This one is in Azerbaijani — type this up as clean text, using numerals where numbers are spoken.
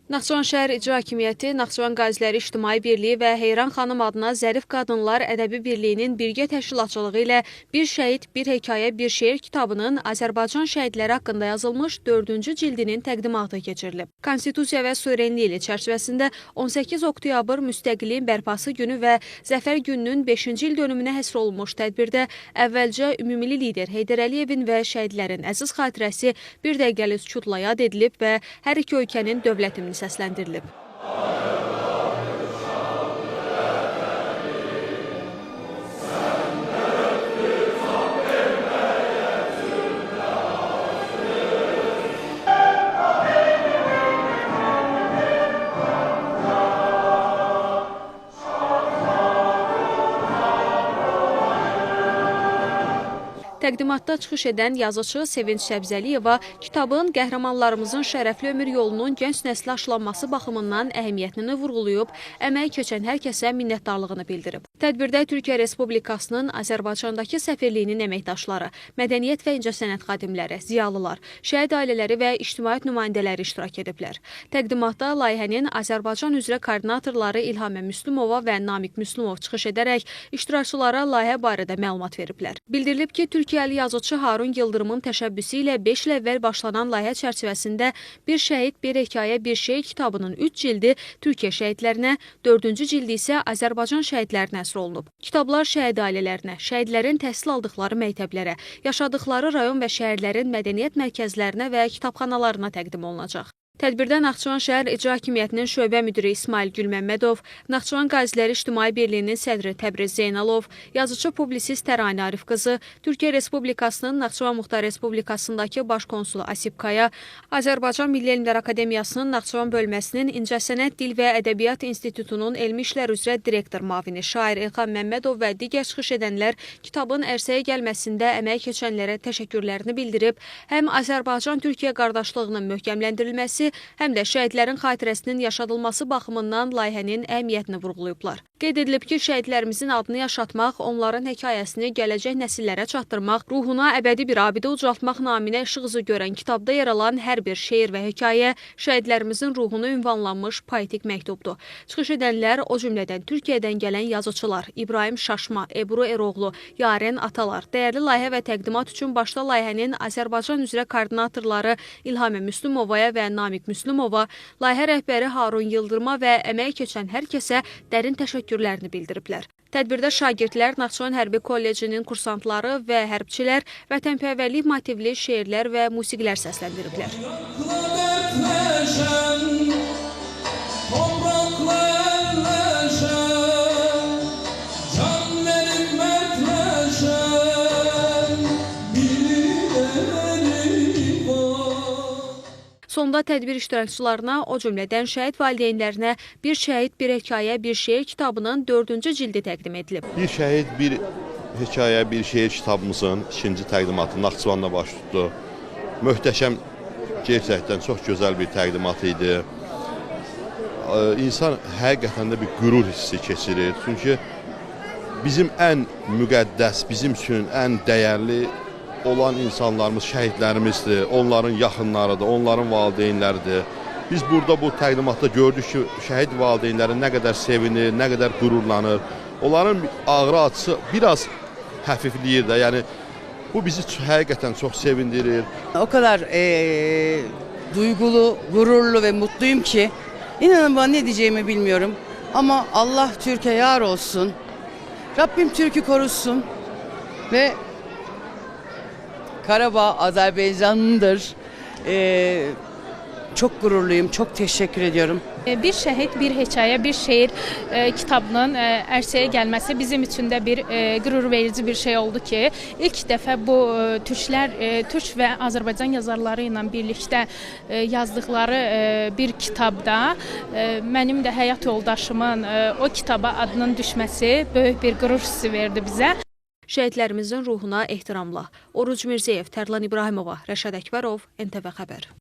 Naxçıvan şəhər İcra Hakimiyyəti, Naxçıvan Qaziləri İctimai Birliyi və Heyran xanım adına Zərif Qadınlar Ədəbi Birliyinin birgə təşkilatçılığı ilə Bir Şəhid, Bir Hekayə, Bir Şeir kitabının Azərbaycan şəhidləri haqqında yazılmış 4-cü cildinin təqdimatı keçirilib. Konstitusiya və suverenlik ili çərçivəsində 18 oktyabr Müstəqilliyin bərpası günü və Zəfər gününün 5-ci il dönümünə həsr olunmuş tədbirdə əvvəlcə ümummilli lider Heydər Əliyevin və şəhidlərin əziz xatirəsi bir dəqiqəlik sükutla yad edilib və hər iki ölkənin dövlət himni səsləndirilib. Təqdimatda çıxış edən yazıçı Sevinç Səbzəliyeva kitabın qəhrəmanlarımızın şərəfli ömür yolunun gənc nəslə aşılanması baxımından əhəmiyyətini vurğulayıb, əməyi keçən hər kəsə minnətdarlığını bildirib. Tədbirdə Türkiyə Respublikasının Azərbaycandakı səfirliyinin əməkdaşları, mədəniyyət və incəsənət xadimləri, ziyalılar, şəhid ailələri və ictimaiyyət nümayəndələri iştirak ediblər. Təqdimatda layihənin Azərbaycan üzrə koordinatorları İlhamə Müslümova və Namiq Müslümov çıxış edərək iştirakçılara layihə barədə məlumat veriblər. Bildirilib ki, Türkiyəli yazıçı Harun Yıldırımın təşəbbüsü ilə 5 il əvvəl başlanan layihə çərçivəsində Bir Şəhid, Bir Hekayə, Bir Şeir kitabının 3 cildi Türkiyə şəhidlərinə, 4-cü cildi isə Azərbaycan şəhidlərinə həsr olunub. Kitablar şəhid ailələrinə, şəhidlərin təhsil aldıqları məktəblərə, yaşadıkları rayon və şəhərlərin mədəniyyət mərkəzlərinə və kitabxanalarına təqdim olunacaq. Tədbirdə Naxçıvan şəhər İcra Hakimiyyətinin şöbə müdiri İsmail Gülməmmədov, Naxçıvan Qaziləri İctimai Birliyinin sədri Təbriz Zeynalov, yazıçı publisist Təranə Arif qızı, Türkiyə Respublikasının Naxçıvan Muxtar Respublikasındakı baş konsulu Asip Kaya, Azərbaycan Milli Elmlər Akademiyasının Naxçıvan bölməsinin İncəsənət, Dil və Ədəbiyyat İnstitutunun elmi işlər üzrə direktor mavini şair Elxan Məmmədov və digər çıxış edənlər kitabın ərsəyə gəlməsində əməyi keçənlərə təşəkkürlərini bildirib, həm Azərbaycan-Türkiyə qardaşlığının möhkəmləndirilməsi, həm də şəhidlərin xatirəsinin yaşadılması baxımından layihənin əhəmiyyətini vurğulayıblar. Qeyd edilib ki, şəhidlərimizin adını yaşatmaq, onların hekayəsini gələcək nəsillərə çatdırmaq, ruhuna əbədi bir abidə ucaltmaq naminə işıq üzü görən kitabda yer alan hər bir şeir və hekayə şəhidlərimizin ruhunu ünvanlanmış poetik məktubdur. Çıxış edənlər, o cümlədən Türkiyədən gələn yazıçılar İbrahim Şaşma, Ebru Eroğlu, Yaren Atalar, dəyərli layihə və təqdimat üçün başda layihənin Azərbaycan üzrə koordinatorları İlhamə Müslümovaya və Namiq Müslümova, layihə rəhbəri Harun Yıldırıma və əməyi keçən hər kəsə dərin təşəkkürlərini bildiriblər. Tədbirdə şagirdlər, Naxçıvan Hərbi Kollecinin kursantları və hərbçilər vətənpərvərlik motivli şeirlər və musiqilər səsləndiriblər. Sonda tədbir iştirakçılarına, o cümlədən şəhid valideynlərinə Bir Şəhid, Bir Hekayə, Bir Şeir kitabının 4-cü cildi təqdim edilib. Bir Şəhid, Bir Hekayə, Bir Şeir kitabımızın 2-ci təqdimatı Naxçıvanda baş tutdu. Möhtəşəm, gerçəkdən çox gözəl bir təqdimat idi. İnsan həqiqətən də bir qürur hissi keçirir. Çünki bizim ən müqəddəs, bizim üçün ən dəyərli olan insanlarımız şəhidlərimizdir, onların yaxınlarıdır, onların valideynləridir. Biz burada bu təqdimatda gördük ki, şəhid valideynləri nə qədər sevinir, nə qədər qürurlanır. Onların ağrı acısı biraz həfifləyir də, yəni bu bizi həqiqətən çox sevindirir. O kadar duygulu, gururlu ve mutluyum ki, inanın bana ne diyeceğimi bilmiyorum. Ama Allah Türkiye yar olsun, Rabbim Türk'ü korusun ve Karabağ Azerbaycan'ındır. Çok gururluyum, çok teşekkür ediyorum. Bir Şəhid, Bir Hekayə, Bir Şeir kitabının ərsəyə gəlməsi bizim üçün də bir qürur verici bir şey oldu ki, ilk dəfə bu türklər, türk və Azərbaycan yazarları ilə birlikdə yazdıqları bir kitabda mənim də həyat yoldaşımın o kitaba adının düşməsi böyük bir qürur hissi verdi bizə. Şəhidlərimizin ruhuna ehtiramla. Oruc Mirzeyev, Tərlan İbrahimova, Rəşad Əkbərov, NTV Xəbər.